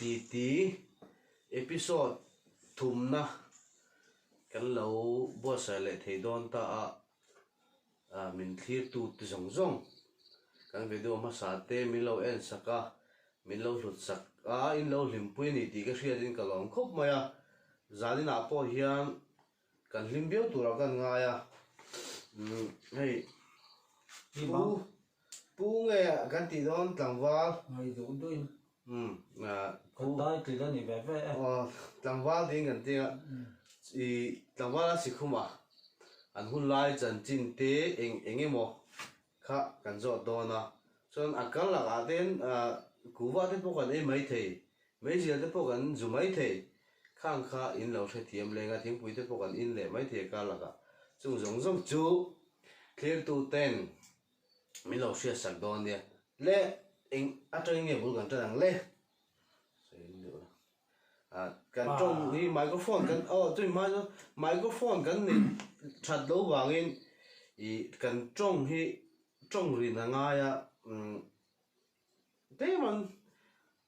Titi episode thumna kan lo buatsaih leh thei dawn ta a, min thlirtu te zawng zawng kan video hmasa te min lo en sak a, min lo hlut sak a, in lo hlimpui a ni tih ka hriatin ka lawm khawp mai a, zaninah pawh hian Kan hlim viau turah kan ngai a, umm hei pu pu nge kan tih dawn tlangval. Ngai duh duhin. Umm pu. Ka tai tih a ni ve ve e. Aw tlangval tiin kan ti a, i tlangval a sikhum a, an hun lai chanchin te eng eng emaw kha kan zawt dawn a, chuan a kal lakah te hian kuhva te pawh kan ei maithei Meizial te pawh kan zu mai thei, khang kha in lo hrethiam leng a, thingpui te pawh kan in leh mai thei a kar lakah. Chung zawng zawng chu thlirtu ten min lo hriatsak dawn nia. Le eng atangin nge bul kan tan ang le? Sawi in deuh la. Ah kan tawng hi microphone kan aw chumi hma chuan microphone kan neih that loh vangin ih kan tawng hi tawng rin a ngai a umm Tleman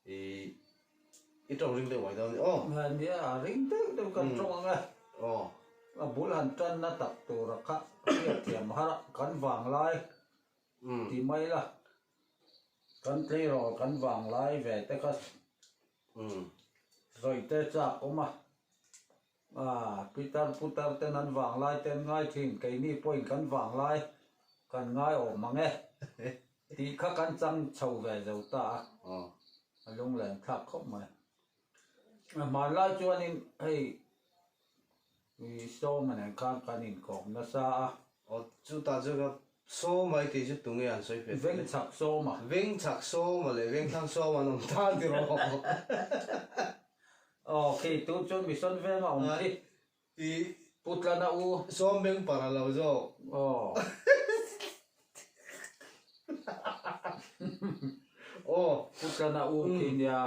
i i tawng ring deuh mai dawn a ni aw. Nia a ring deuh deuh kan tawng ang e. Aw. A bul han tanna tak tura kha hriatthiam har a kan vanglai ti mai la. Kan tleirawl kan vanglai ve te kha sawi te chak awm a. A, Pitar putar ten an vanglai te an ngai thin, keini pawhin kan vanglai kan ngai awm ang e tih kha kan chang chho ve zo ta a, a lunglen thlak khawp mai. Hmanlai chuanin hei Sawma nen khan kan inkawm nasa a. Aw, chutah chu ka Sawma i tih chu tunge an sawi fe tawh le? Vengchhak Sawma. Vengchhak Sawma leh Vengthlang Sawma an awm ta tiraw? Aw khi tun chuan Mission Veng a awm khi. I Pu Tlana u. Sawm beng par a lo zawk. Aw. Aw. Pu Tlana u khi nia.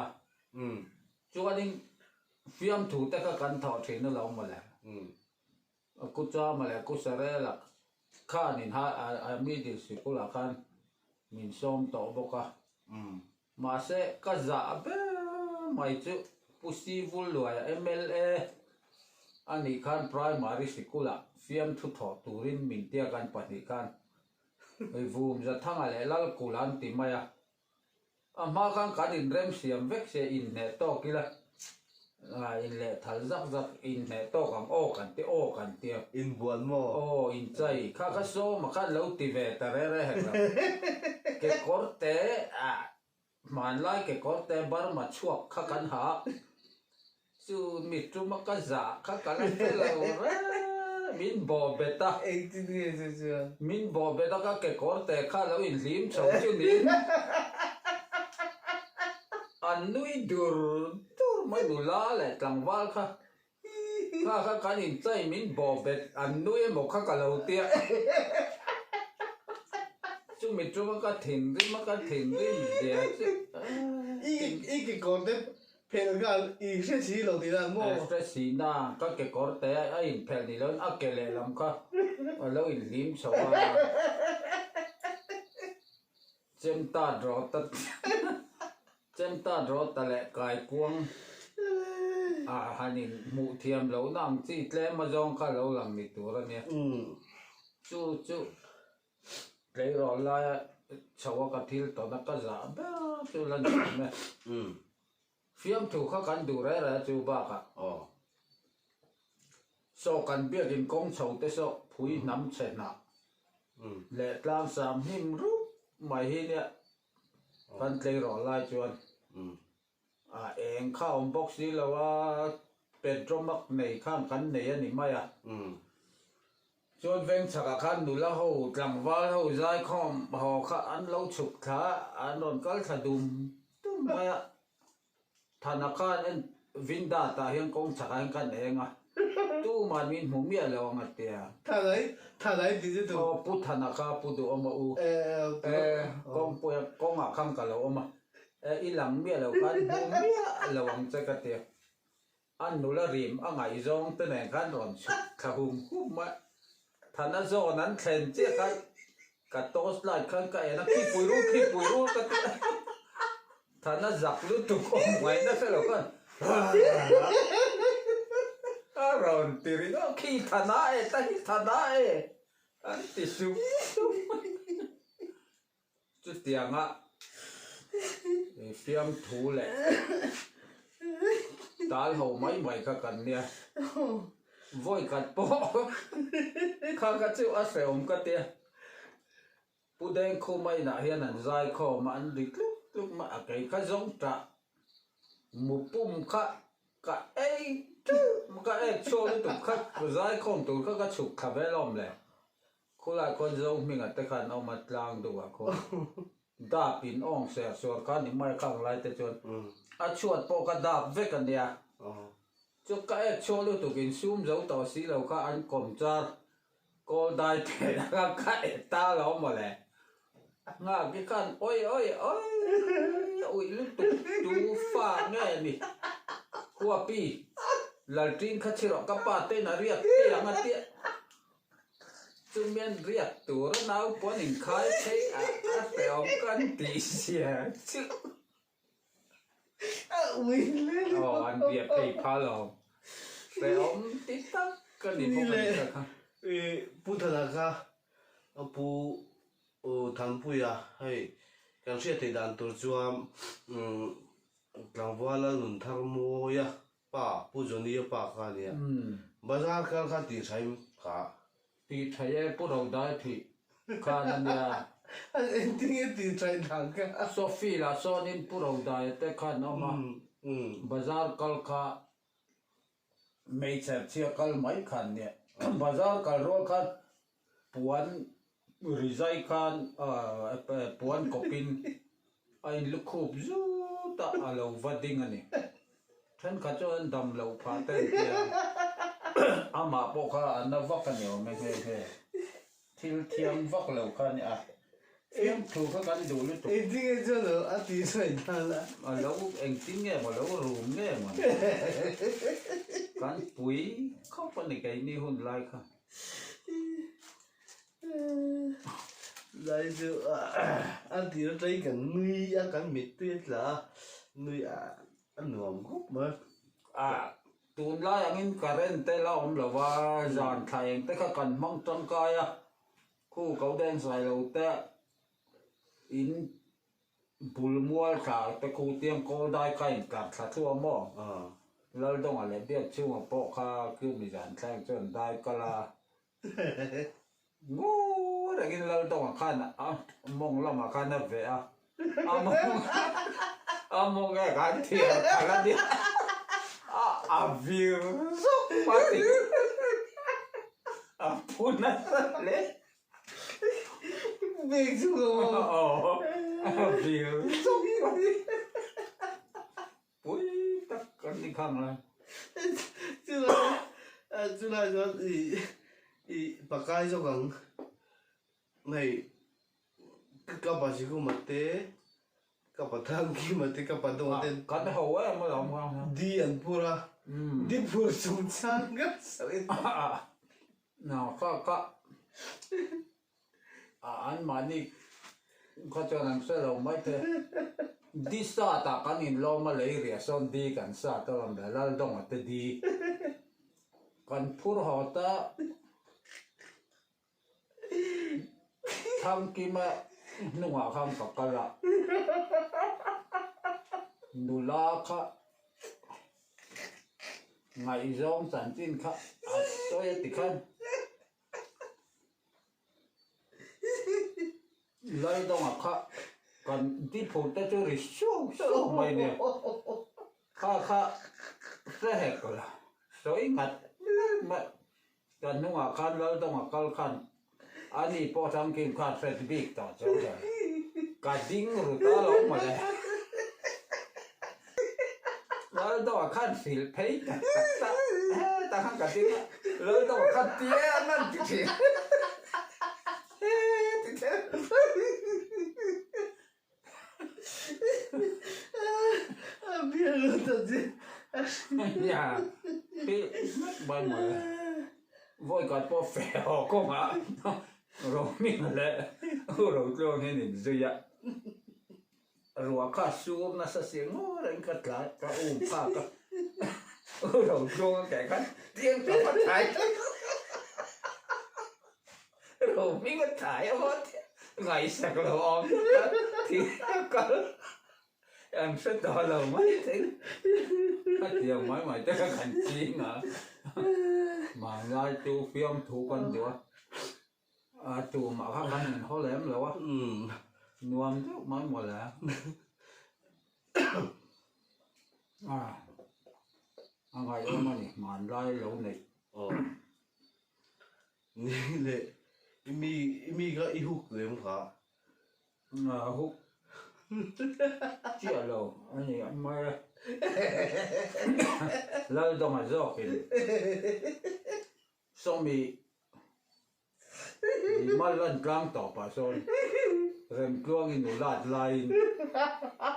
Chuanin fiamthu te kha kan thawh thin alawm mawle. Ku Chama leh Ku Sarela khanin a middle sikul-ah khan min sawm tawh bawk a. Mahse, ka zah ber mai chu Pu Sivulluaia mla a nih khan primary sikul-ah fiamthu thawh turin min tia kan pahnih khan Vumzathanga leh Lalkula an ti mai a. A hma khan kan inrem siam vek se inhneh tawk ila, inleh thal zak zak inhneh tawk ang aw kan ti aw kan ti a. Inbuan maw? Aw inchai kha kha sawma khan lo ti ve ta re re hek lo. Kekawr te ah hmanlai kekawr te Burma chhuak kha kan ha. Chu mi tuma ka zah kha ka la hre lo reng, min bawh bet a. Engtin nge chu chuan? Min bawh bet a ka kekawr te kha lo inhlim chho chu niin an nui dur dur mai nula leh tlangval kha kha kha kan inchai min bawh bet an nui emaw kha ka lo tia. Chu mi tuma ka thinrim a ka thinrim zia chu. I kekawr te Phelh nghal i hre si lo tih dan maw? Hre si na, ka kekawr te a inphelh ni loin a ke lehlam kha a lo inhlim chho a. Chemtat rawta Chemtat rawta leh kaikuang ah han in hmuh thiam lohna ang chi tlem azawng kha lo lang ni tur a nia. Chu chu Tleirawl laia chho a ka thil tawn a ka zah ber chu la ni awm e. Fiamthu kha kan duh reh reh chu bakah saw kan biakin kawng chho te saw phui hnam chhe hnah leh tlang sam hnim rup mai hi nia kan tleirawl lai chuan A eng kha awm bawk si lo a, Petromax nei khan kan nei a ni mai a. Chuan veng chhakah khan nula ho, tlangval ho zaikhawm haw kha an lo chhuk thla a, an rawn kal thla dum dum mai a. Thana khan en Vinda tah hian kawng chhakah hian kan eng a, tuman min hmu miah lo ang a ti a. Thanai, Thanai tih chu tu? Aw, Pu Thana kha Pu Duhawma u. E, kawngpuia kawngah khan ka lo awm a. E, i lang miah lo khan hmu miah lo ang che ka ti a. A nula rim a ngaihzawng te nen khan rawn chhuk thla hum hum mai. Thana zawn an thlen chiah khan ka torch light khan ka en a, khipui rul, khipui rul ka ti a. Thana zak lutuk awm ngaihna hre lo khan a rawn ti ringawt khi Thana e ta hi Thana e an ti sup sup. Chutianga fiamthu leh tal ho mai mai kha kan nia. Vawi khat pawh kha kha chu a hrehawm ka tia. Pu Dengkhuma inah hian an zai khawm a, an ri tluk tluk mai a, kei kha zawng tah mu pum kha ka ei teuh ka ek chhuak lutuk kha zai khawm tur kha ka chhuk thla ve lawm le. Khulai khawn zo hminga te khan awm a tlang duh ah khawn dap in awng ser suar kha ni mai khang lai te chuan a chhuat pawh ka dap vek a nia. Chu ka ek chhuak lutuk in sum zo tawh si lo kha an kawm char kawl dai phen a kha ka ek ta lo mawle. Nghak hi khan awi awi awi uih lutuk tu fa nge ni Huapi Lalṭin kha chhirawh ka pa tein a riak teh ang a tia. Chumian riak tur a naupawn inkhai phei a a hrehawm kan tih sia chu. Aw an riak phei phal awm. Hrehawm ti tak ka ni bawk a ni kha kha. Pu Thana kha Pu Thanpuia hei kan hriat theih dan tur chuan tlangval a nun thar mawi a. Pa, Pu Johnny-a pa kha a nia. Bazar kal kha tih thaim kha. Tih thai e, Pu Rodai thih khan a nia. Engtin nge tih thai dan kha? Sophie lah sawnin Pu Rodaia te khan a awm a, bazar kal kha hmeichhe chhia kal mai khan nia. Bazar kal rual khan puan rizai khan puan kawpin a inlukhup zut a, a lo va ding a ni. Thenkhat chuan an dam loh phah te an ti a, amah pawh kha a na vak a ni awm e nghe nghe. Thil thiam vak lo kha a ni a, fiamthu kha kan duh lutuk. Engtin nge chuan lo a tih sawi dan a? A lo engtin nge maw lo rum nge maw ni? Kan pui khawp a ni keini hun lai kha. Lai chu a tir atangin kan nui a, kan mittui a tla a, nui a nuam khawp mai. A tunlai angin current te la awm lo va, zan thla eng te kha kan hmang tangkai a, khu ko deng zai lo te in bul mual thla te khu tiang kawl dai kha in tlar thla thluah maw? Laldonga leh Biakchhunga pawh kha Kyumi zan thleng chuan dai kal a. Ngur rengin Laldawnga khan a mawng lamah khan a veh a, a mawng a mawng e khan thiar khalh a nia, a a vir zawk a ti a phu nasa hle. Bek chu ka maw? Aw a vir zawk a ti. Pui tak kan ni khang lai. Chulai chulai chuan i i pakai zawk ang hei ka pa Sikuma te ka pa Thangkima te ka pa Dawng te Kan ho em alawm kha. Di an phur a di phur chungchang ka sawi ta. Na ka ka A anmahni kha chuan an hre lo mai te. Di sat ah kan inlawm a lei riah sawn di kan sat a rawn dah Laldawnga te di kan phur haw ta Thangkima hnungah khan ka kal a, nula kha ngaihzawng chanchin kha a sawi a ti khan. Laldawnga kha kan diphur te chu ri suau suau mai nia. Kha kha hre hek la, sawi nghat mai. Kan hnungah khan Laldawnga kal khan ani pawh Thangkim khan hret bik tawh chuang lo. Ka ding ru ta lo mawle. Laldawnga khan hrilh phei tak tak ta hetah khan ka ding a, Laldawnga khan ti e an rawn ti thin he ti thin A bial lo ta che. Nia hrilh hmak mai mawle. Vawi khat pawh feh haw kawngah Roming leh U Rotluang hian inzui a. Ruah kha sur nasa si ngawr reng ka tla ka um phak a u lo tluang a keh khan tiang ka va thai ro hming a thai a maw ngaihsak lo awm tak a thing a kal an hre tawh lo mai thei a tiang mai mai te kha kan ching a hmanlai chu fiamthu kan duh a. A tumah kha kan inhaw lem lo a, nuam deuh mai mawle. A a ngaihawm a ni, hmanlai lo neih. Aw ni leh i mi i mi kha i hook lem kha. A hook chiah lo a ni mai a, Laldawnga zawkin. Sawmi i mal lan tlang tawh pah sawn Remtluangin u lat laiin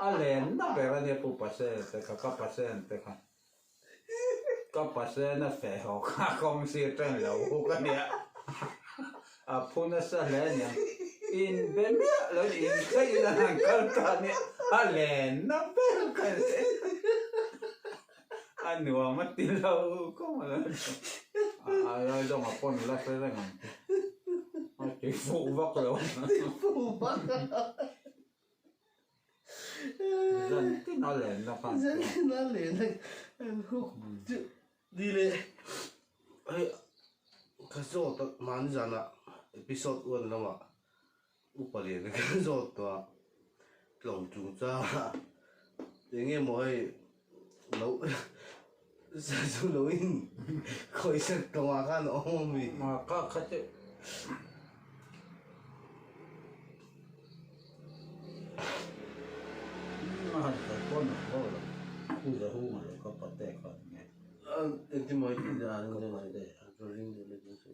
a len na ber a nia pu Pasel te kha ka Pasel te kha ka Pasel a feh haw kha kawng sir ṭan lo huk a nia a phu nasa hle a niang in be miah lo in theihin a han kal ta a nia a len na ber kha a ni. A nuam a ti lo kawng a lo a lai zawng a pawn la hre reng ang a ti fuh vak lo ti fuh vak zan tin a len na khan zan tin a len na chu ni le hei ka zawt a mahni zanah episode one lamah Upa lian ka zawt tawh a, tlawm chungchang ah eng nge maw hei lo sazu lo in khawihsak tawng ah khan a awm ami? Ka kha chu a han sawi pawn a ho lo, u Zahunga leh ka pate khan nge. Engtin maw i tih dan a ring deuh leh dawn si.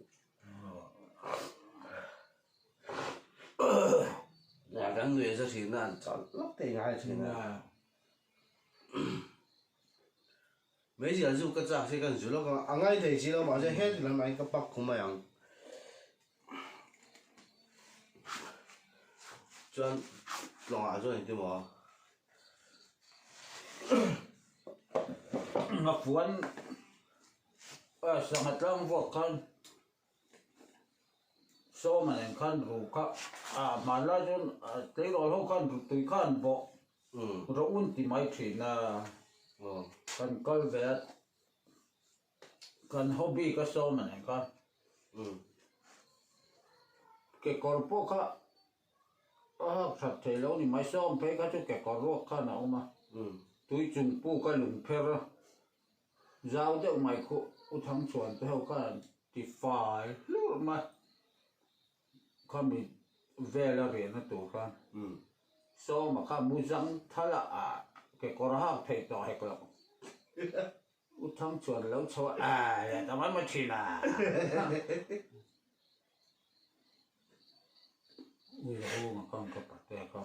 Kan nuih za thin a an chal lawk te ngai thin a. Meizial zu ka chak si kan zu lawk a, a ngai thei si lo mahse heti lam ah hian ka pak khum mai ang. Chuan tlawng ah chuan engtin maw? Ngapuan Sangha tlang vuak khan sawma nen khan ru kha a hmanlai chuan tleirawl ho khan ru tui khan bawh rawh un ti mai thin a kan kal ve a kan hobby ka sawma nen khan kekawr pawh kha a hak that thei lo ni mai sawm phei kha chu kekawr ruak khan a awm a tui chung puk a lungpher a. Zau deuh mai khuh U Thangchhuan te ho khan ti fai hlur mai khami vel a riahna tur khan Sawma kha mu zang thal a ah kekawr a hak theih tawh hek loh. U Thangchhuan lo chho a ah leh ta mai mai thin a. Ui a hung a kang ka pate kha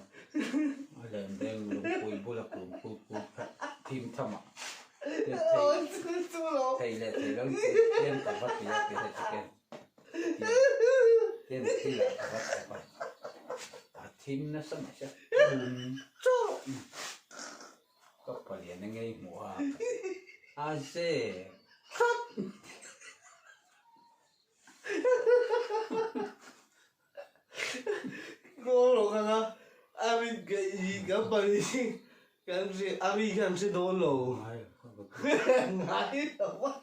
a lem deng lungpui bula kum kut kut kha thim tham ah thei leh thei lo in tlem ka va ti a ti heti ken tlem thil ah ka va thawk a a thim nasa mai sia ka palian a ngei hmuh a a ze khat. Goal lo kha a mi kan pahnih hi kan hre a mi khan hre dawn lo ngai lo a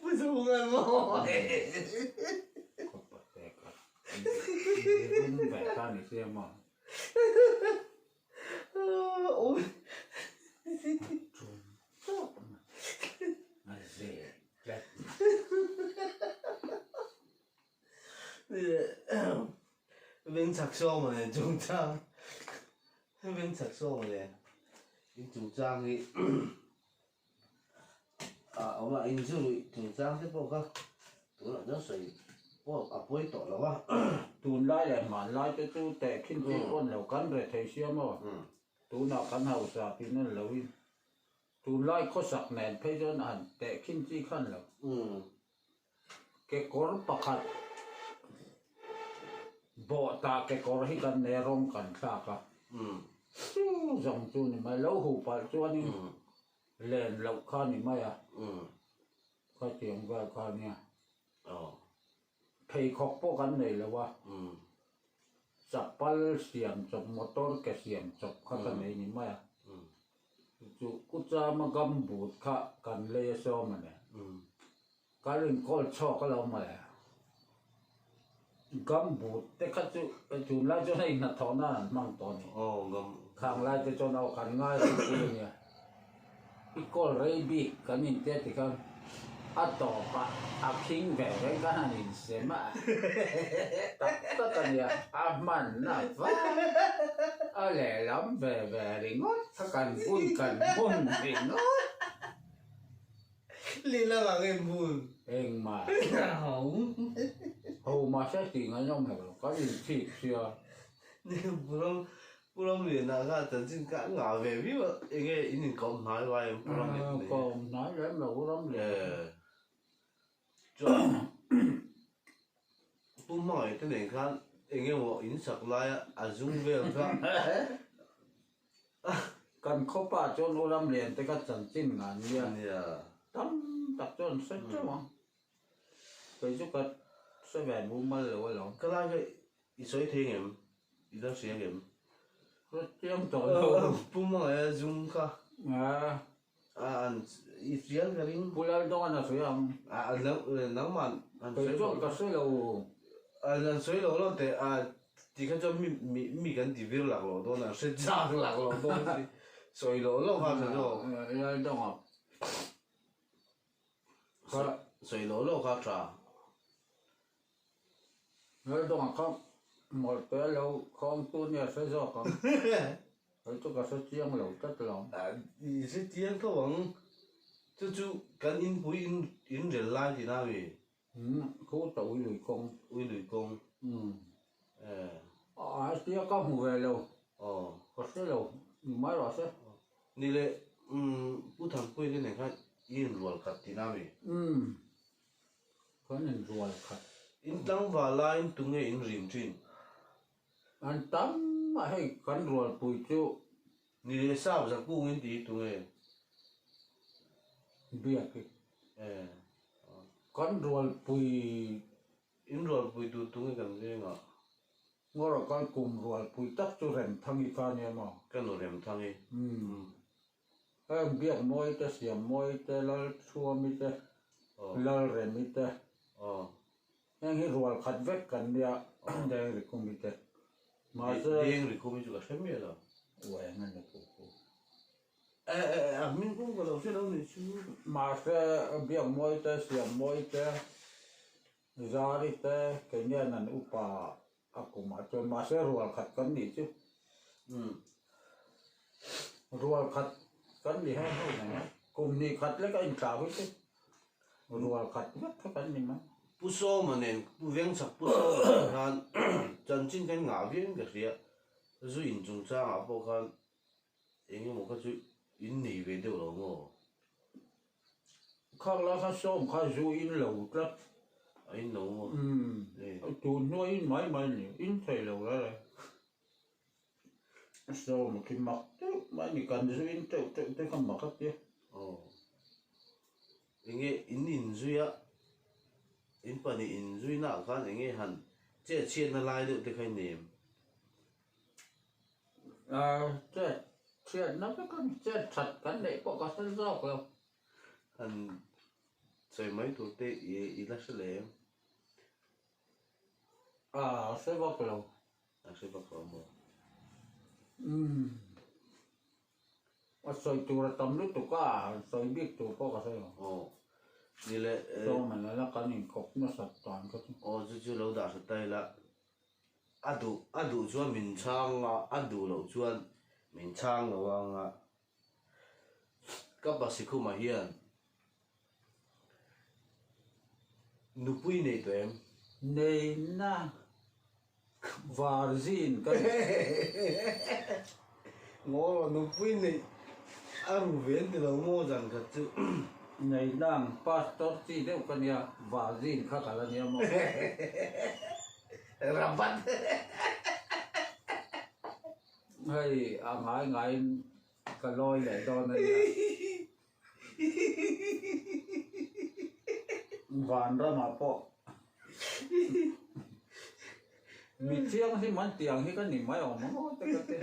Pu Zunga maw Veng chak sawm a nen chungchang Veng chak sawm a nen in chungchang hi a awm a in zu ruih chungchang te pawh kha tunah chuan sawi pawh a pawi tawh lo a. Tunlai leh hmanlai te chu tehkhin chi pawn lo kan re thei sia maw? Tunah kan hausa tih nawn loin. Tunlai khawsak nen phei chuan a han tehkhin chi khan lo. Kekawr pakhat bawhtah kekawr hi kan nei a rawng kan thlak a, chu zawng chu ni mai lo huh palh chuanin len loh kha ni mai a, khatiang vel kha nia. Pheikhawk pawh kan nei lo a, chapal siam chawp motor ke siam chawp kha ka nei ni mai a, chu Kuchama gumboot kha kan lei a sawm a ni. Kan inkawl chhawk a lo mawle. Gumboot te kha chu tunlai chuan hei hnathawh nan an hmang tawh a ni. Khang lai te chuan aw kan ngai ropui a nia. I kawl rei bik kan intia tikhan a tawpah a khing ve reng khan han insem a, tak tak a nia, a hmanna va a lehlam ve ve ringawt kha kan bun kan bun ringawt. Lehlam ah nge bun? Engmah. Ho mahse tih ngaihawm hek lo, kan inchhip sia. Pu Ramliana kha chanchin kha a ngah ve viau a, enge in inkawm hnai vai em Pu Ramliana hi? Kawm hnai lem lo Pu Ramliana hi. Chuan Pu Hmangaih te nen khan enge maw in sak laia a zung vel kha. Kan khawpa chuan U Ramlian te kha chanchin ngah nia. Tam tak chuan hre teuh ang. Kei chu ka hre ve mumal lo alawm. Ka lai kha I sawi thei ngem? I la hria ngem? Hre chiang tawh lo. Pu Mangaia zum kha. A an i hrial ka ring. Pu Laldawn a sawi ang. A nangmah an sawi lo. Kei chuan ka hre lo. An sawi lo lo teh a ti kha chuan mi mi mi kan ti vir lak loh dawn a hre chak lak loh dawn si. Sawi lo lo kha tha zawk. Laldawnga kha. Sawi lo lo kha tha. Laldawnga kha mawlhte a lo khawng tu nia hre zawk ang. Kei chu ka hre chiang lo tlat lo. I hre chiang tho ang. Chu chu kan inpui in in rel lai tih na mi? Umm, khu ta ui lui kawng. Ui lui kawng. Umm. A tia ka hmu ve lo. Aw. Ka hre lo. Ni mai rawh se. Ni le, umm, Pu Thanpuii te nen khan i inrual khat tih na mi? Umm. Kan inrual khat. In tlangval laiin tunge in rim thin? An tam a hei kan rualpui chu. Ni leh sap zakung in ti tunge? Biak i. Eh. Kan rualpui. In rualpui tur tunge kan vengah? Ngawrh kal kum rualpui tak chu Remthangi kha nia maw? Ka nu Remthangi. Umm. Heng biak mawi te, siam mawi te, lal thuami te, lal remi te, heng hi rual khat vek kan nia deng rikhumi te. Mahse. Deng rikhumi chu ka hre miah lo. Uai ang ani ku ku. E e e a hming pawh ka lo hre lo ni chu. Mahse biak mawi te, siam mawi te, zari te keinian an upa a kumah chuan mahse rual khat kan nih chu. Umm. Rual khat kan ni ho ho mai a, kum hnih khat lek a intla hi chu rual khat vek kha kan ni mai. Pu Sawma nen, Pu Vengchak Pu Sawma nen khan chanchin khan ngah viau in ka hria, zu in chungchangah pawh khan eng emaw kha chu in nei ve deuh lo maw? Khak la kha sawm kha zu in lo tlat. A in lo maw? Umm, tun hnuai in mai mai ni, in thei lo reng reng. Sawm khi mak deuh mai ni kan zu in teuh teuh te kha mak a tia. Aw. Enge in inzui a, in pahnih inzui naah khan enge han chet chhiatna lai deuh te kha i nei em? Aaa chet chhiatna vek a ni, chet that kan neih pawh ka hre zawk lo. Han sawi mai tur te i la hre leh em? Aaa hre vak lo. A hre vak lo maw? Umm. A sawi tur a tam lutuk a, sawi bik tur pawh ka hre lo. Aw. Ni le eh. Sawm an la kan inkawp nasat dan kha chu. Aw chu chu lo dah hre ta ila. A duh a duh chuan min chhang a, a duh loh chuan min chhang lo ang a. Ka Pasikhuma hian nupui nei tawh em? Neina var zin ka ni. Ngaw nupui nei. A ru ve an ti lo maw zan khat chu. Nei nang pastor chi deuh ka nia vazin kha ka la nia maw. Rabat. Hei a ngai ngaiin ka lawi leh dawn a nia. Vanramah pawh mi thianghlim an tih ang hi ka ni mai awm ang aw te ka ti.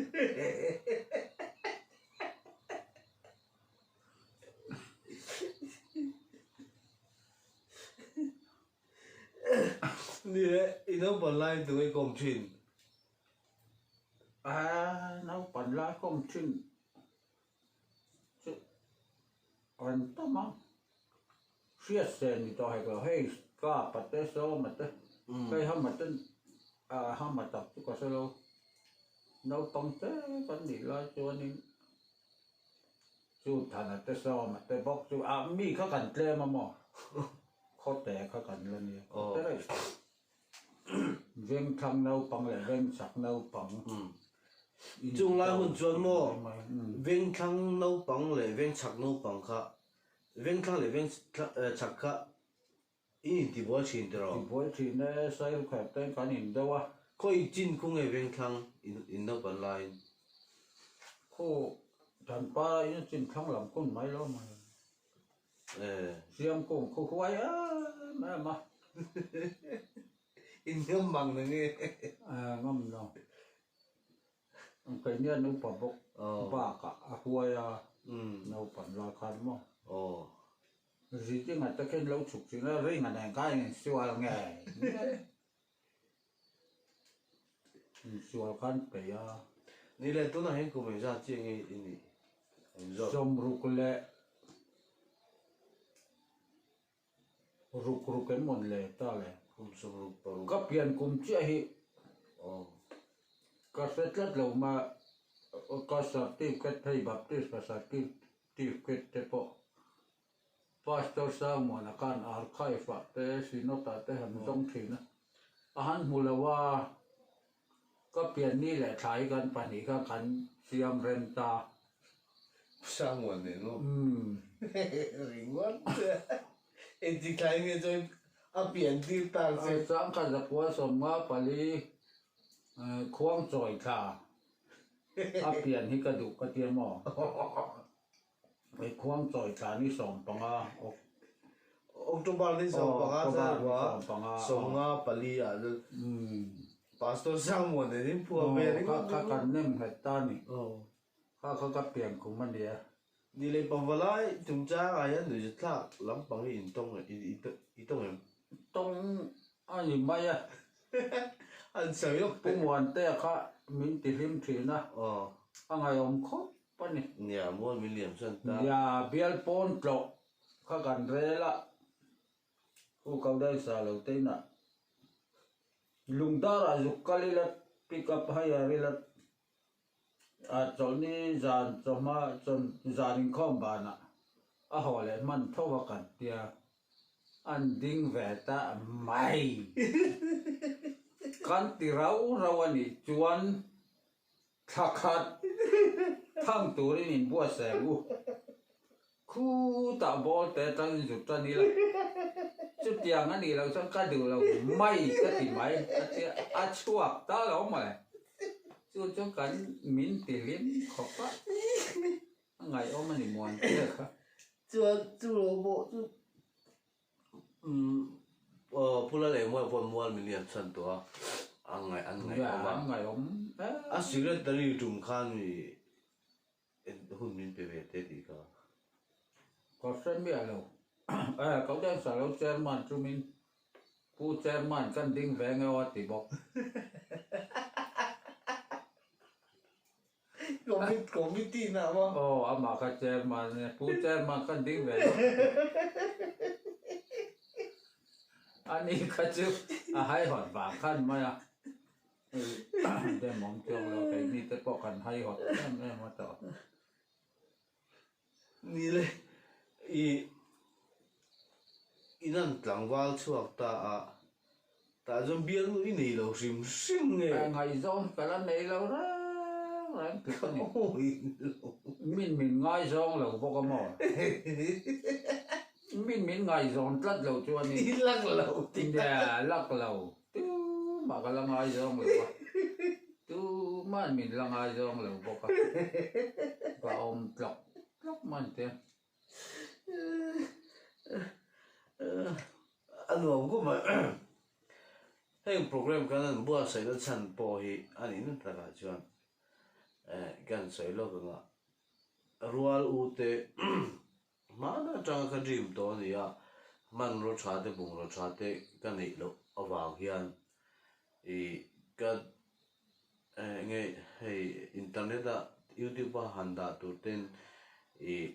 Ni e, i naupang lai in tunge kawm thin? Aa, naupang lai kawm thin chu an tam a, hriat sen ni tawh hek lo, hei ka pate sawma te, hei hama te ah hama tak chu ka hre lo, naupang te kan nih lai chuanin chu thana te sawma te bawk chu ah mi kha kan tlem a maw, khawte kha kan la nia, khawte rei. Vengthlang naupang leh vengchak naupang. Chung lai hun chuan maw vengthlang naupang leh vengchak naupang kha vengthlang leh vengchak kha in intibuai thin tiraw? Tibuai thin e, Sailkhep te kan in deuh a. Khawi chin khu nge vengthlang in naupan laiin? Khu Thanpa in chin thlang lam kun mai lo mai. Siam kung khu huai em em a. In ngam mang na nge? Ngam lo. Keini an upa bawk bakah a huai a naupan lai khan maw. Zidinga te khin lo chhuk thin a ring a nen khan insual nge nge. Insual khan peih a. Ni le tunah hian kum engzat chiah nge i nih? Engzawt? Sawmruk leh ruk ruk em mawn le ta le. Kum sawmruk paruk. Ka pian kum chiah hi ka hre tlat lo ma ka certificate phei Baptist ka certificate te pawh Pastor Samuel-a khan archive-ah te Synod-ah te han zawng thin a, a han hmu lo a, ka pianni leh thla hi kan pahnih khan kan siam rem ta. Samuel nen maw? Ringawt engtik thlai nge chuan a pian tir tak che? Changkhat zakua 54 khuangchawi thla a pian hi ka duh ka tia maw? Hei khuang chawi thla ni 15 ok. October ni 15 chuan 54 ah chuan Pastor Samuel nen in phuah ve ringawt Kha kha kan nem nghet ta ni. Kha kha ka pian kum a nia. Ni leh pavalai chungchang ah hian nuihzat thlak lampang hi in tawng i tawng em? Tawng a ni mai a. An sawi lawk teh. Pu Muantea kha min ti hlim thin a. A ngaihawm khawp a ni. Nia, mual min liam chuan ta. Nia, bial pawn tlawh kha kan rel a, u ko dai sa lo te inah lungdar ah zuk kal ila pick up hire ila a chawlhni zan chawhma chawn zan inkhawm banah a haw leh hman tho a kan tia an ding ve ta mai. Kan ti rau rau a nih chuan Thla khat thang turin in buatsaih ang u. Khutah ball te atangin zut tan ila. Chutiang a nih loh chuan ka duh lo mai ka ti mai a tia a chhuak ta lo mawle. Chu chu kan min ti hlim khawp a, a ngaihawm a ni muan tia kha. Chuan chu lo pawh chu Umm Pu Lalengmawia pawh mual min lian chhan tawh a, a ngaih an ngaihawm a. An ngaihawm em. A secretary tum khan mi hun min pe ve te tih kha. Ka hre miah lo. Eh ko deuh sa lo chairman chumin Pu chairman kan ding ve ngeuh a ti bawk. Committee na maw? Aw amah kha chairman a nia, Pu chairman khan ding ve lo. Ani kha chu a haihawt vang khan mai a, dem awm chuang lo keini te pawh kan haihawt em em a tawh. Ni le, i inan tlangval chhuak ta a, tah chuan bialnu i nei lo hrim hrim nge? Ngaihzawng hi ka la nei lo reng reng tluk a ni. Min min ngaizawng lo bawk a maw? Min min ngaihzawn tlat lo chuanin. I lak lo tih. Nia, lak lo. Tumah ka la ngaizawng lo a. Tuma'n min la ngaizawng lo bawk a. Ka awm tlawk tlawk mai te. A nuam khawp mai. Heng program kan han buatsaihna chhan pawh hi a nih na takah chuan kan sawi lawk ang a, rual u te hmana atanga ka dream tawh a ni a, hmanraw tha te bungraw tha te ka neih loh avang hian ih ka enge hei internet a youtube a han dah tur ten ih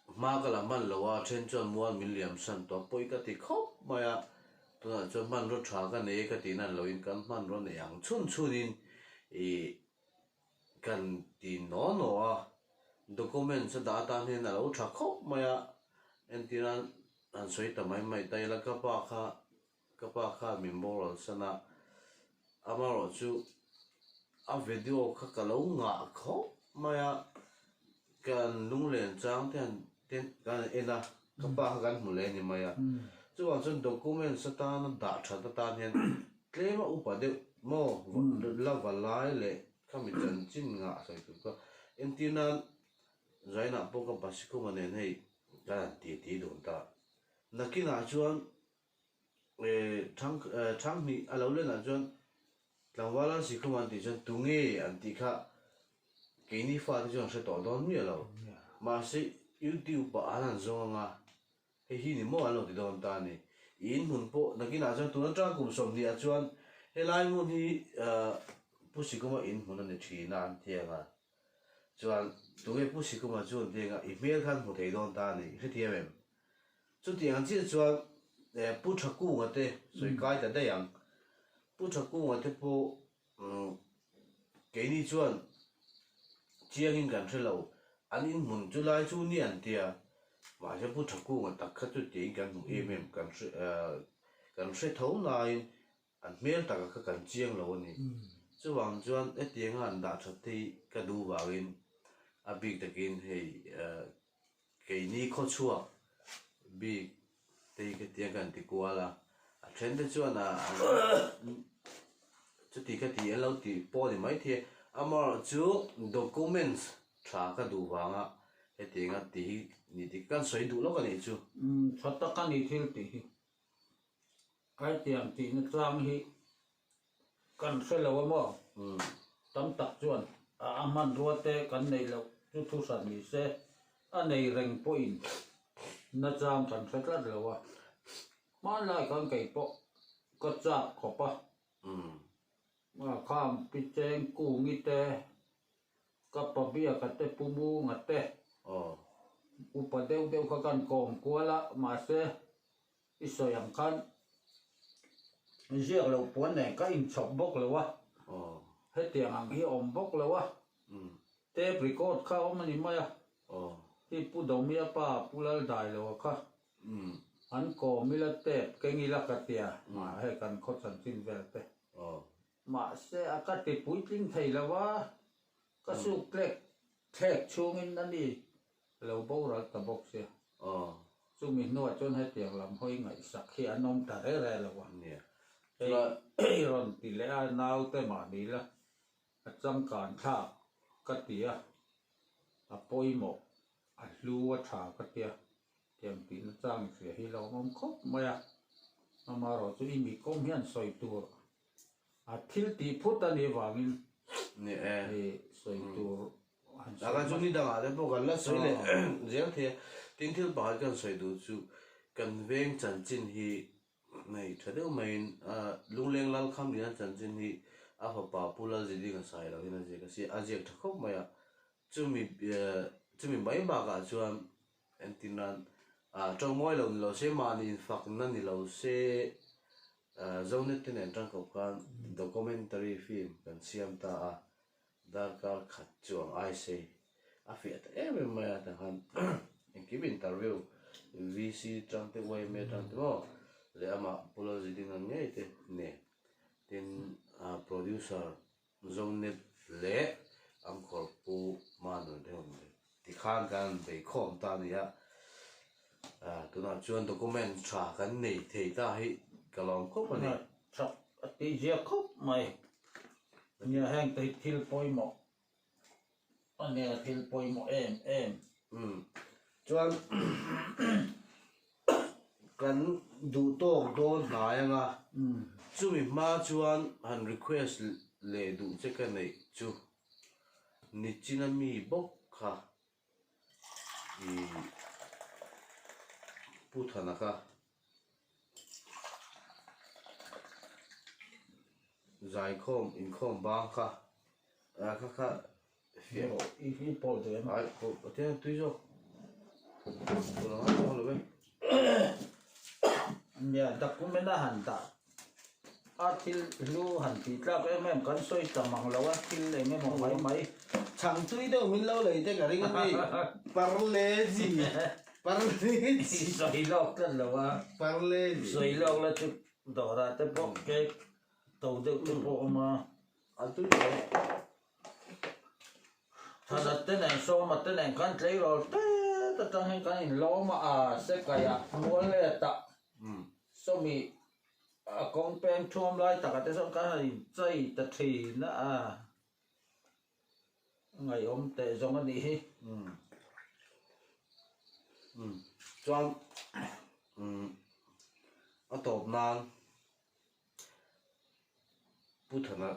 Hma ka la hman lo a, then chuan mual min liam san tawh pawi ka ti khawp mai a, tunah chuan hmanraw tha ka nei e ka tih nan loin kan hmanraw nei ang chhun chhunin ih kan ti naw naw a, documents a dah atan hian a lo tha khawp mai a, entirnan han sawi ta mai mai ta ila ka pa kha Ka pa khan min boral san a, amaherawh chu a video kha ka lo ngah khawp mai a, kan lunglen chang te han ten kan han en a, ka pa kha kan hmu leh a ni mai a. Chuvang chuan documents atana dah that atan hian tlema upa deuh maw la va lai leh khami chanchin ngah sawi tur kha entir nan Zainah pawh ka Basikhuma nen hei kan han ti ti dun ta. Nakinah chuan Thang Thanghnih a lo lenah chuan tlangval an si khum an tih chuan tunge an tih kha keini fate chuan hre tawh dawn miah lo. Mahse YouTube ah an han zawng anga hei hi ni maw an lo ti dawn ta a ni. I inhmun pawh nakinah chuan tun atanga kum 20 ah chuan helai hmun hi Pu Sikuma inhmun a ni thin a an ti anga chuan tunge Pu Sikuma chu an ti anga i hmel khan hmu thei dawn ta a ni i hrethiam em? Chutiang chiah chuan Pu Thakunga te sawi kai ta daih ang. Pu Thakunga te pawh keini chuan chiangin kan hre lo, an inhmun chu lai chu ni an tia, mahse Pu Thakunga tak kha chu tiin kan hmu em em, kan hre kan hre tho nain an hmel taka kha kan chiang lo a ni. Chuvang chuan hetianga an dah that te hi ka duh vangin a bik takin hei Keini khawchhuak bik te hi khatiang kan ti kual a, a then te chuan a chuti ka ti an lo tih pawh a ni maithei a, amaherawh chu documents tha ka duh vanga hetianga tih hi ni dik kan sawi duh lawk a nih chu. Tha tak a ni thil tih hi. Kaitiang tihna tlang hi kan hre lo a maw? Tam tak chuan a hmanrua te kan neih loh chu thu hran ni se, a nei reng pawhin nachang kan hre tlat lo a. Hmanlai khan kei pawh ka chak khawp a. Khang pi cheng kungi te, ka pa biaka te, pu munga te, upa deuh deuh kha kan kawm kual a, mahse, I sawi ang khan ziak loh puan nen ka inchhawp bawk lo a, hetiang ang hi a awm bawk lo a, tape record kha a awm a ni mai a, hi Pu Domia pa Pu Laldailoa kha an kawm ila tape keng ila ka tia, hei kan khaw chanchin vel te, mahse a ka ti puitling thei lo a, ka suk tlek thlek chhungin a ni lo boral ta bawk sia. Chumi hnuah chuan hetiang lam hawi ngaihsak hi an awm ta re re lo a. Hei rawn ti leh a, naute mahni la a changkan thlak ka ti a, a pawimawh, a hlu a tha ka ti a, tiang tihna chang i hria hi lo awm khawp mai a. Amaherawhchu i mi kawm hian sawi tur A thil tih phut a nih vangin hei sawi tur han sawi Taka chu ni dangah te pawh kan la sawi leh zel thei a, tin thil pakhat kan sawi duh chu kan veng chanchin hi hei tha deuh maiin Lungleng Lalkham lian chanchin hi a fapa Pu Lalzidinga sai lo hian a ziak a si, a ziak tha khawp mai a, chumi chumi mai bakah chuan entir nan tawngmawi lo ni lo se mahni infakna ni lo se Zonet te nen tangkawp khan documentary film kan siam ta a, darkar khat chuang ai sei a fiah ta em em mai a tah khan engkim interview VC tang te yma tang te maw leh amah Pu Lalzidinga ngei te nen tin producer Zonet leh Angkawr Pu. khan kan han bei khawm ta a ni a, tunah chuan document tha kan nei thei ta hi ka lawm khawp a ni. Tha a tih zia khawp mai. Nia heng te hi thil pawimawh a nia thil pawimawh em em. Umm chuan kan duh tawk dawn hnai anga chumi hma chuan han request leh duh che ka neih chu Nichina mi bawk kha ih Pu Thana kha Zaikhawm inkhawm bang kha ah kha kha fiah I hi pawh duh em? Ai pawh pathian tui zawk tun ang a chuang lo e. Nia document a han dah a thil hlu han tih tlak em em kan sawi ta mang lo a thil eng emaw mai mai. Chhang tui deuh min lo lei te ka ring a ni Parle-ji Parle-ji Sawi lawk tlat lo a Parle-ji Sawi lawk la chu dawrah te pawh cake to deuh te pawh a awm a. A tui lo. Thanat te nen Sawma te nen khan tleirawl tet atang hian kan inlawm a, a Sekaiah mual let ah sawmi a kawng peng thuam lai takah te sawn khan a inchei ta thin a, a ngaihawm teh zawng a nih hi. Chuan a tawp nan Pu Thana.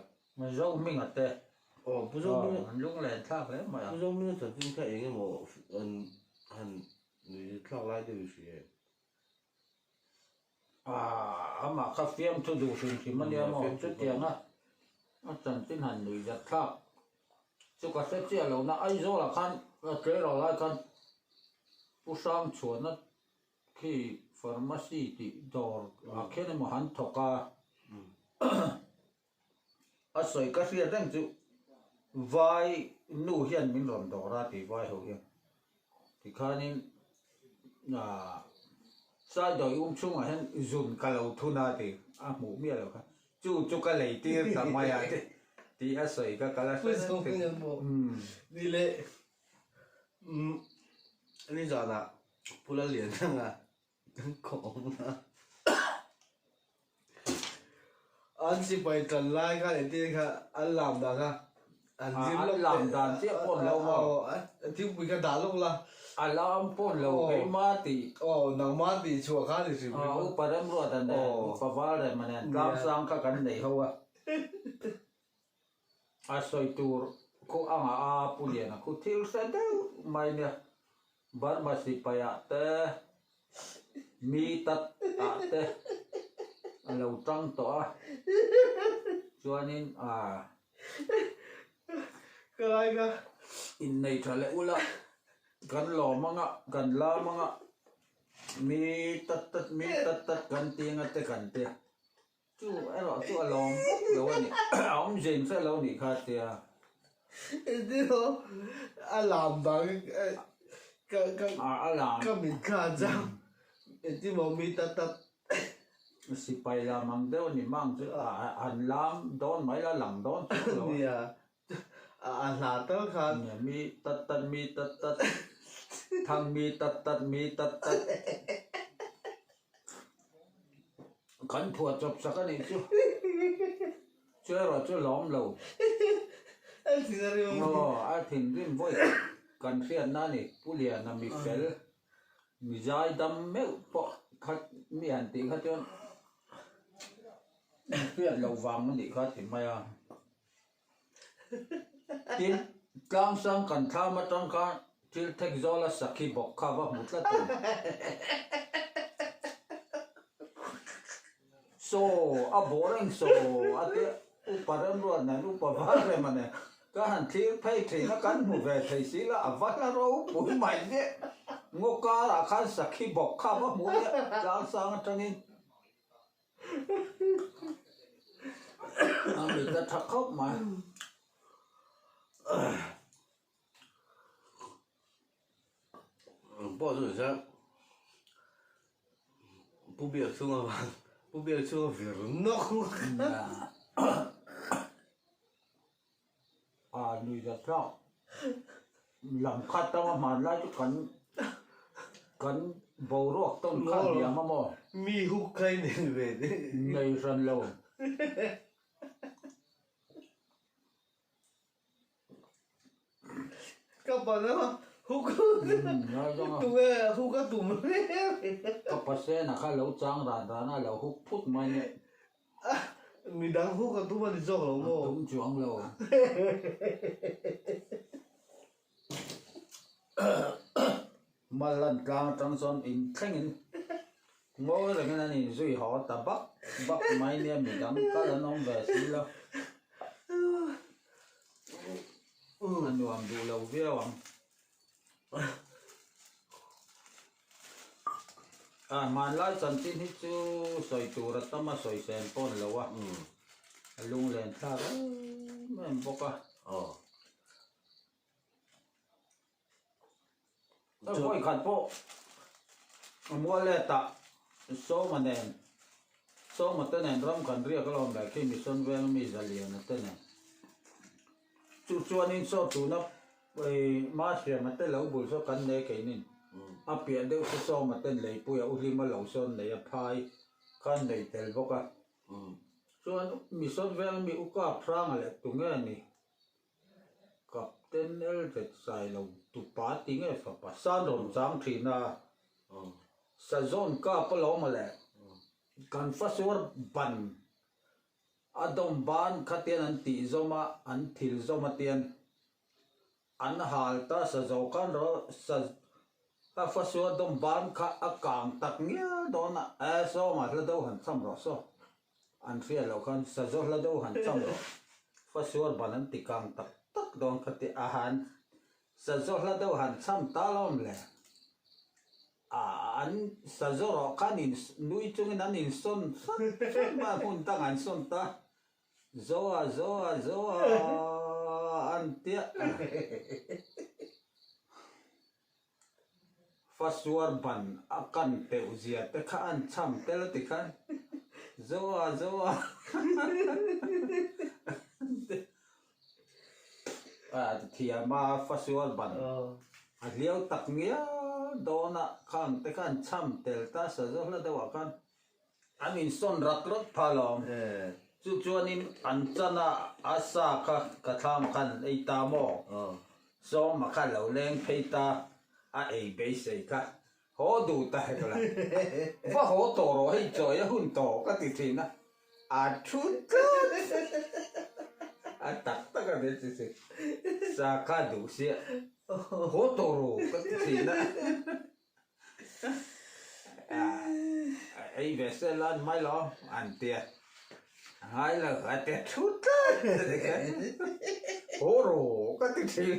Zo Hminga te. Aw Pu Zo Hminga. An lunglen thlak hle mai a. Pu Zo Hminga chanchin kha eng emaw an han nui thlak lai deuh i hria em? Aaa amah kha fiamthu duh hrim hrim a nia maw chutiang a a chanchin han nui zat thlak chu ka hre chiah lo na Aizawlah khan tleirawl lai khan Pu Hrangchhuana Khi pharmacy tih dawr ah khian emaw han thawk a, a sawi ka hriat reng chu vai nu hian min rawn dawr a tih vai ho hian tikhanin ah saidawi um chhungah hian zun ka lo thun a tih a hmuh miah lo kha chu chu ka lei tir ta mai a tih a sawi kha ka la hre reng thei. Ni leh ni zanah Pu Lallianthanga kan kawm a, an sipai tlan lai kha engtin kha an lam dan kha an zir lawk An lam dan chiah pawh an lo maw? Thingpui kha dah lawk la. A lam pawh an lo keimah tih. Aw nangmah tih chhuah kha ni hrim hrim a. Upa Remruata nen Upa Valrema nen tlangsang kha kan nei ho a. A sawi tur khu anga a Pu Liana khu thil hre deuh mai nia. Burma sipai ah te, mi tat ah te a lo tang tawh a, chuanin a innei tha leh ula kan lawm anga, kan lam anga, mi tat tat mi tat tat kan ti anga te kan ti a. Chu erawh chu a lawm vak lo a ni. A awmzia in hre lo nih kha tia. Engtin a lam dang ka ka a lam ka mit kha a chang engtin maw mi tat tat. Sipai lam ang deuh a ni mang chu an lam dawn mai la lang dawn chu lo a. Nia a hla tal khan. Nia mi tat tat mi tat tat thang mi tat tat mi tat tat. Kan phuah chawp sak a nih chu. Chu erawh chu lawm lo. A thinrim. Aw, a thinrim vawi kan hriatna a ni. Pu Liana mi fel, mi zai dam meuh pawh kha mi han tih kha chuan hriat loh vang a nih kha ti mai a. Tin, tlangsang kan thlam atang khan thil thek zawla sakhi bawk kha va hmu tlat ang. Saw, a bawh reng saw a tia, upa remruat nen upa var rem a nen ka han thlir phei thin a, kan hmu ve thei si la, a va hla ropui mai nia. Ngaw karah khan sakhi bawk kha va hmu nia, tlangsang atangin. A mit a tha khawp mai. Ang pawh chu nisa Pu Biak chhunga van Pu Biak chhunga vir nawk A nui za thlak. Lam khat tama hmanlai chu kan kan boruak tawn kha hniam a maw? Mi huk kha i nei ve Nei hran lo. Ka pan a huk tunge huk a tum Ka pasena kha lo chang ran ran a lo huk phut mai nia. Midang huk a tum a ni zawk lo maw? A tum chuang lo. Mal an tlang atang chuan in thlengin ngawi rengin an inzui haw ta bak bak mai nia midang kal an awm ve si lo. A nuam duh lo viau ang. A hmanlai chanchin hi chu sawi tur a tam a sawi sen pawh ni lo a, a lunglen thlak em em bawk a. Vawi khat pawh a mual letah Sawma nen Sawma te nen ram kan riak alawm leh khi Mission Veng mi Zaliana te nen. Chu chuanin saw tuna Mahriama te lo bul saw kan nei keinin a piah deuh chu Sawma ten leipuia u hlima lo sawn nei a phai khan nei tel bawk a. Chuan Mission Veng mi u Kap Hranga leh tunge ni Captain Eldred Sailo tupa ti nge fapa san rawn chang thin a, Sazawn kap alawm a le, kan fasuar ban a dawm ban khatian an tih zawm a, an thil zawm atian an hal ta Sazaw khan rawh sa a fasuar dawm ban kha a kang tak ngial dawn a, e sawngah hla deuh han cham rawh saw. An hria loh khan sazaw hla deuh han cham rawh. Fasuar ban an ti kang tak tak dawn kha ti a han sazaw hla deuh han cham ta lawm le. A an sazaw rawh khan in nui chungin an insawn hrat hrat mai a hmun dang an sawn ta. Zoa zoa zoa an tia. Fasuar ban a kan teuh zia te kha an cham tel a ti khan Zoa Zoa a ti thiam a fasuar ban a hliau tak ngial dawn a khang te kha an cham tel ta sa zo hla deuh ah khan an insawn rak rak pha lawm chu chuanin an chan a a sa kha ka thlam khan an ei ta maw sawma kha lo leng phei ta a ei beisei kha haw duh ta hek la va haw tawh rawh hei chawi a hun tawh ka ti thin a a thu tlat a tak tak a ni chi chi sa kha duh sia haw tawh rawh ka ti thin a. Ei ve se lan mai lo an tia ngai lo a ti thu tlat haw rawh ka ti thin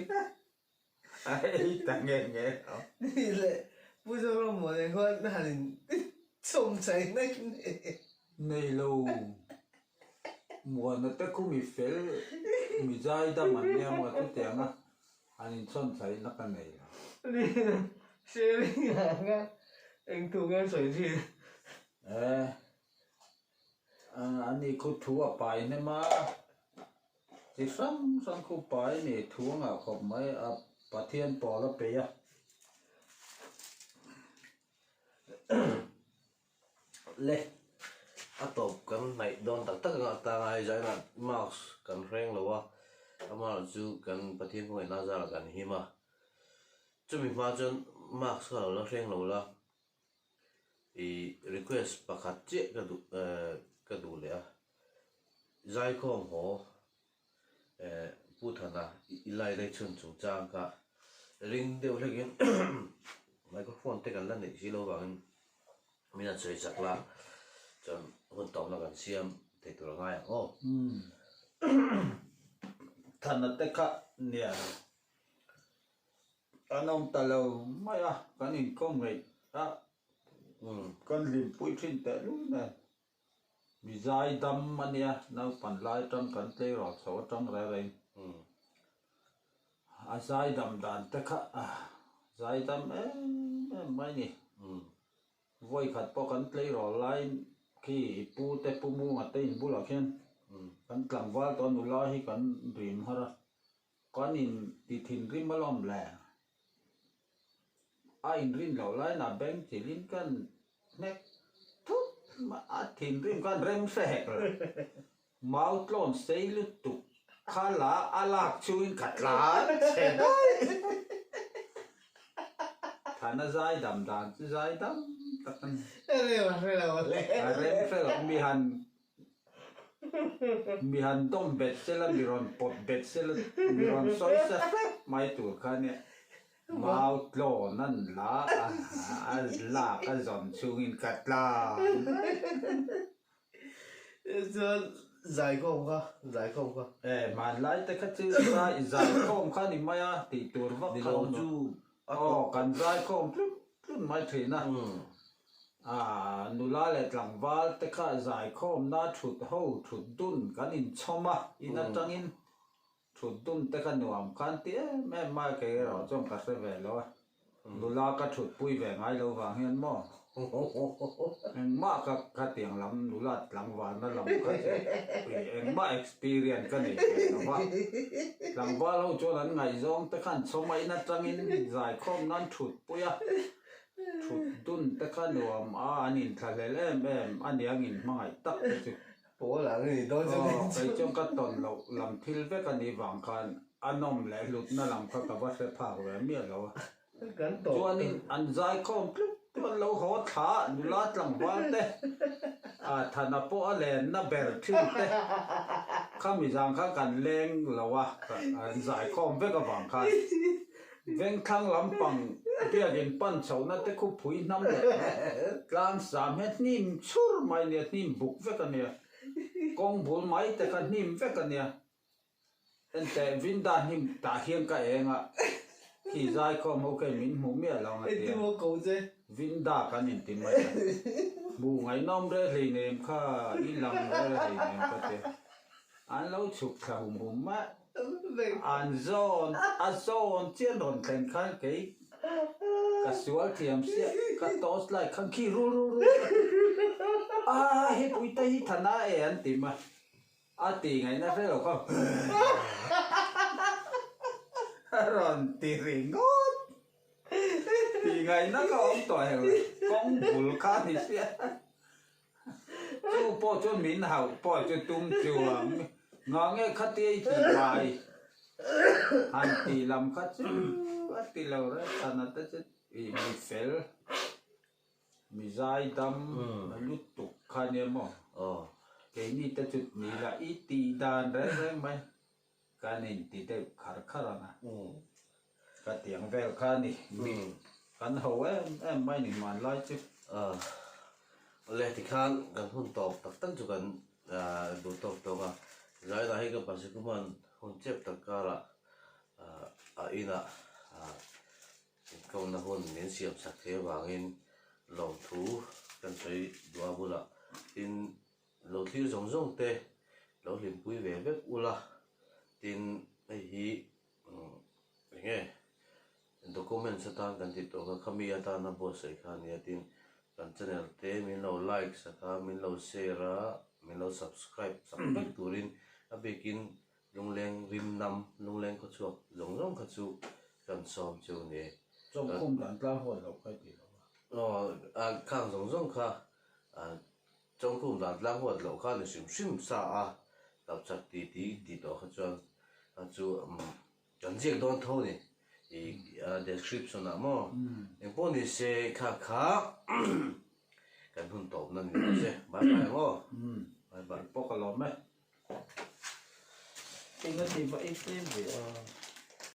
a ei ta nge nge lo. Ni le Pu Zoram maw nen khuan han in chawm chai nek nek. Nei lo Muana te khu mi fel mi zai dam an nia maw chutiang a an inchhawn chai na ka nei lo. Ni le sharing ang a eng thu nge sawi thin. E ani khu thu a pai hnem a chi hrang hrang khu pai ni thu a ngah khawp mai a Pathian pawl a peih a. Le, a tawp kan hnaih dawn tak tak anga tanga hei zainah mask kan hreng lo a, amaherawh chu kan Pathian khawngaihna zarah kan him a, chumi hma chuan mask kha lo la hreng lo la, ih request pakhat chiah ka duh eh ka duh leh a, zaikhawm haw eh Pu Thana i lai daih chhun chungchang kha ring deuh hlekin microphone te kan la neih si lo vangin min han sawi chak la chuan hun tawpna kan siam thei tur a ngai ang aw. Thana te kha nia an awm ta lo mai a, kan inkawm ngeih a, kan hlimpui thin tehlul nen. Mi zai dam a nia, naupan lai atang kan tleirawl chho atang reng reng. A zai dam dan te kha zai dam em em mai ni. Vawi khat pawh kan tleirawl laiin khi i pu te pu Munga te in bulah khian kan tlangval tawh a nula hi kan rim har a. Kan in ti thinrim alawm le. A inrin loh laiin a beng chilhin kan hnek thut mai a, thinrim khan rem hre hek lo. Mau tlawn sei lutuk kha la a lak chungin ka tlan chhe daih. Thana zai dam dan chu zai dam tak a ni. Rem a hre lo le. A rem hre lo mi han Mi han dawm bet sela, mi rawn pawt bet sela, mi rawn sawi sa hrep mai tur kha nia. Mau tlawn an la a, a lak a zawn chhungin ka tlan. Chuan zaikhawm kha, zaikhawm kha. E, hmanlai te kha chu zai, zaikhawm kha ni mai a, tih tur vak kha awm lo. Aw, kan zaikhawm tlut tlut mai thin a. A nula leh tlangval te kha zaikhawmna thut ho thut dun kan inchhawm a, in atangin thut dun te kha nuam khan ti em em mai a, kei erawh chuan ka hre ve lo a, nula ka thut pui ve ngai lo vang hian maw engmah ka khatiang lam nula tlangvalna lam kha chu engmah experience ka nei ve lo va, tlangval ho chuan an ngaihzawng te kha an chhawm a, in atangin zaikhawm nan thut pui a. Thut dun te kha nuam a, an inthlahlel em em a niang in hmangaih tak te chu. Pawl ang i ni dawn chu Aw, kei chuan ka tawn loh lam thil vek a nih vang khan a nawm leh hlutna lam kha ka va hre phak ve miah lo a. Kan tawp. Chuanin an zaikhawm tlut tlut an lo haw thla a, nula tlangval te, a Thana pawh a lenna ber thin te khami zang khan kan leng lo a, an zaikhawm vek avang khan. Vengthlang lampang biakin pan chhohna te khu phui hnam leh tlang sam hi hnim chhur mai nia, hnim buk vek a nia, kawng bul mai te kha hnim vek a nia. Enteh Vinda hnim tah hian ka eng a, khi zaikhawm ho kei min hmuh miah lo ang a tia. Vinda kan inti mai a, hmuh ngaihnawm reh hleinem kha i lang reh hleinem ka tia. An lo chhuk thla hum hum mai. An zawn, a zawn chian rawn thlen khan kei ka sual thiam siah, ka torch light khan khi rul rul rul a he pui te hi thana e an ti mai. A ti ngaihna hre lo kha a rawn ti ringawt. Ti ngaihna ka awm tawh hek lo, kawng bul kha ni siah. Chu pawh chuan min hauh pawh chu tum chuang ngah nge khatia i tih mai han tih lam kha chu a ti lo reng chhan ate chu ih mi fel mi zai dam lutuk kha nia maw keini te chu ni la i tih dan reng reng mai kan inti deuh khar khar ang a ka tiang vel kha a ni mi kan ho em em mai ni hmanlai chu. Awle tikhan kan hun tawp tak tak chu kan duh tawk tawk a, zainah hi ka pasikuman hun chep tak karah a inah inkawmna hun min siam sak thei avangin lawmthu kan sawi duh a bulah tin Lo thlir zawng zawng te lo hlimpui ve vek ula tin hei hi eng nge documents atan kan tih tawh kha khami atana buatsaih kha a nia tin kan channel te min lo like sak a min lo share a min lo subscribe sak vek turin a bikin lungleng rim nam lungleng khawchhuak zawng zawng kha chu kan sawm chu a ni. Chawngkhum dan tlang hawn loh kha i ti lo a. Aw khang zawng zawng kha Chawngkhum dan tlang huat loh kha ni hrim hrim sa a, tapchhak ti ti tih tawh kha chuan a chu kan ziak dawn tho ni i description ah maw engpawh ni se kha kha kan hun tawp na ni lo se bye bye ang aw bye bye pawh ka lawm e. Eng a ti va ei tlem ve a.